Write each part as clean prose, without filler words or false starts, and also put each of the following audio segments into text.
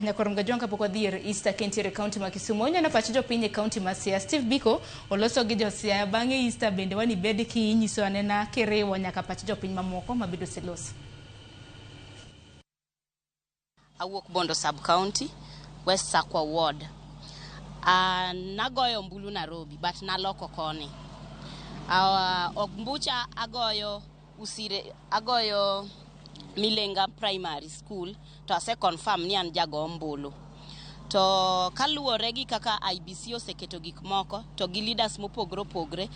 Nyakwar Mgajwang' kapok wadhi ir Easter ka entiere e kaunti ma Kisumu. Oneno pach jopiny e kaunti ma Siaya. Steve Biko oloso gi jo Siaya. Bang'e Easter bende wanibed ki inyiso anena kiriwo nyaka pach jopiny mamoko mabedo oseloso. Awuok Bondo Sub County, West Sakwa Ward. Nagoyo ombulu Nairobi but naloko koni. Ombucha agoyo Usire, agoyo Milenga Primary School to ase confirm ni an jago ombulu. To kaluwore gi kaka IEBC oseketo gik moko to gi leaders mopogore opogore,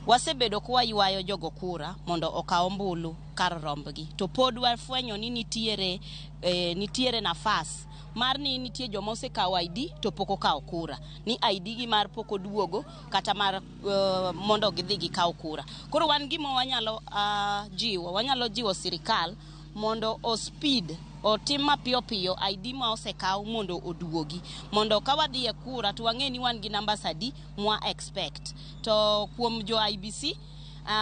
wasebedo kwaywayo jogo kura mondo okaw ombulu kar rombgi. To pod wafwenyo ni nitiere nafas mar ni nitie joma osekawo ID to pok okawo kura. Ni ID gi mar pok oduogo kata mar mondo gidhi gikaw kura. Koro wan gima wanyalo jiwo, wanyalo jiwo sirikal mondo o speed otim mapiyo piyo ID ma osekaw mondo oduogi. Mondo ka wadhi e kura to wang'e ni wan gi numbers adi mwa expect. To kuom jo IEBC,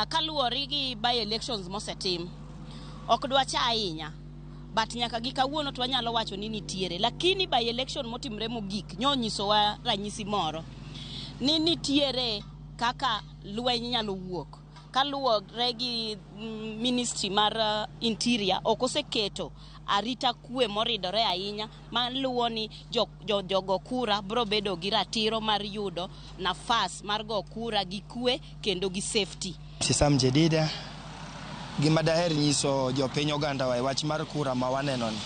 kaluwore gi by elections mosetim, ok dwacha ahinya. But nyaka gi kawuono to wanyalo wacho ni nitiere. Lakini by election motimre mogik nyonyisowa ranyisi moro ni nitiere kaka lweny nyalo wuok. Kaluwore gi ministry mar interior ok oseketo arita kwe moridore ahinya maluwo ni jogo kura biro bedo gi ratiro mar yudo nafas mar go kura gi kwe kendo gi safety. Sam Jedida, gima daher nyiso jopiny oganda wa e wach mar kura ma waneno ni.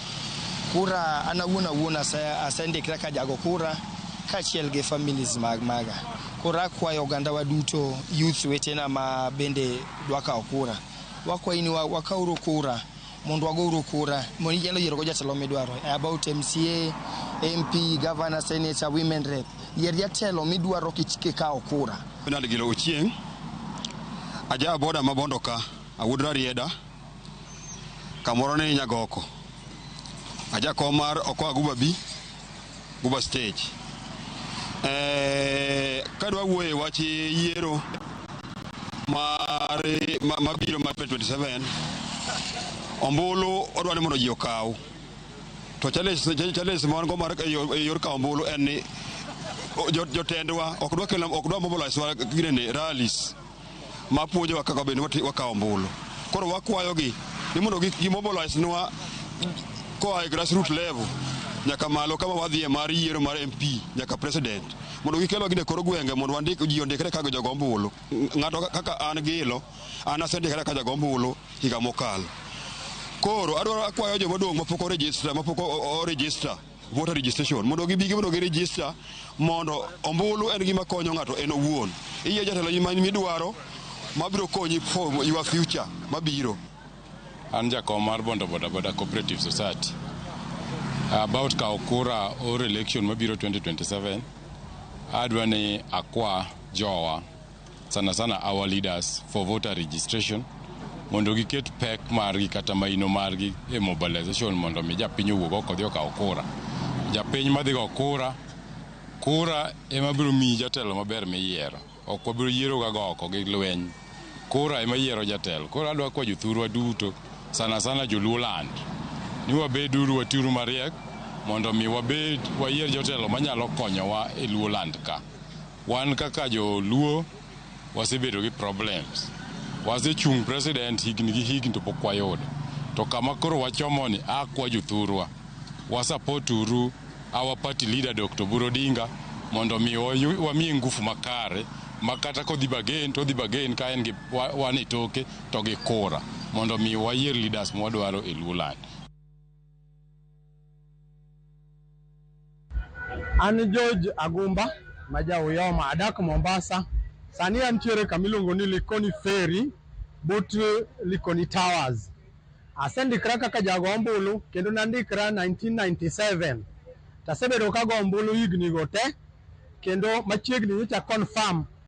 Kura an awuon awuon asendikra ka jago kura kaachiel gi families mag maga. Koro akwayo oganda wa duto, youth wetena ma bende dwa kawo kura. Wakwayi ni wakawuru kura mondo wagouru kura mondo inyalo yiero go jatelo midwaro about MCA, MP, governor, senator, women rep. Yier jatelo midwaro kikawo kura. Bernard Gilo Ochieng', aja boda ma Bondo ka, awuod Rarieda, kamoro ni Nyagoko. Aja kom mar Okoa Guba B, Guba Stage. Kadwa wuoyo e wach yiero mar mabiro mar 2027, ombulu odwa ni mondo ji okaw. To challenge ma wan go mar e yor kawo ombulu en ni jotendwa ok dwa kelo, ok dwa mobilize wa ginene rallies mapuonjowa kaka bende wakawo ombulu. Koro wakwayogi ni mondo gi mobilize nwa koa e grassroots level nyaka malo kama wadhiye mar yiero mar MP nyaka president mondo gikelwa gine kor gwenge mondo wandik ji ondikre kaka jogo ombulu. Ng'ato kaka an Gilo, an asendikra kaka jago ombulu higa mokalo. Koro adwaro akwayo joma odong' mapok o register, mapok o register voter registration mondo gibi mondo gi register mondo ombulu en gima konyo ng'ato en owuon. Iyiero jatelo midwaro mabiro konyi for your future mabiro. An jakom mar Bondo Boda Boda Cooperative Society. About kawo kura or election mabiro 2027, adwa ni akwa jowa, sana sana our leaders for voter registration, mondo giket pek margi kata maino margi e mobilization mondo mi japiny owuog oko odhi okaw kura. Japiny madhi go kura, kura ema biro miyi jatelo maber miyiero. Ok wabiro yiero ga go oko gi lweny. Kura ema yiero jatelo. Koro adwa kwa jothurwa duto, sana sana joluo land, ni wabeduru watiuru mariek mondo mi wabed wayier jotelo manyalo konyowa e Luo land ka. Wan kaka joluo wasebedo gi problems. Wasechung' president higni gi higni to pok wayudo. To kama koro wachomo ni akwa jothurwa, wa support uru our party leader Dr. Oburu Odinga mondo mi wamiye ngufu makare ma kata kodhi bargain to odhi bargain ka en gi wan e toke to gi kura mondo mi wayier leaders mwadwaro e Luo land. An George Agumba ma ja Uyoma, adak Mombasa. Sani antiere kama iluongo ni Likoni Ferry but Likoni Towers. Asendikra kaka jago ombulu kendo nandikra 1997. Tasebedo kago ombulu higni go te kendo machiegni nyocha confirm.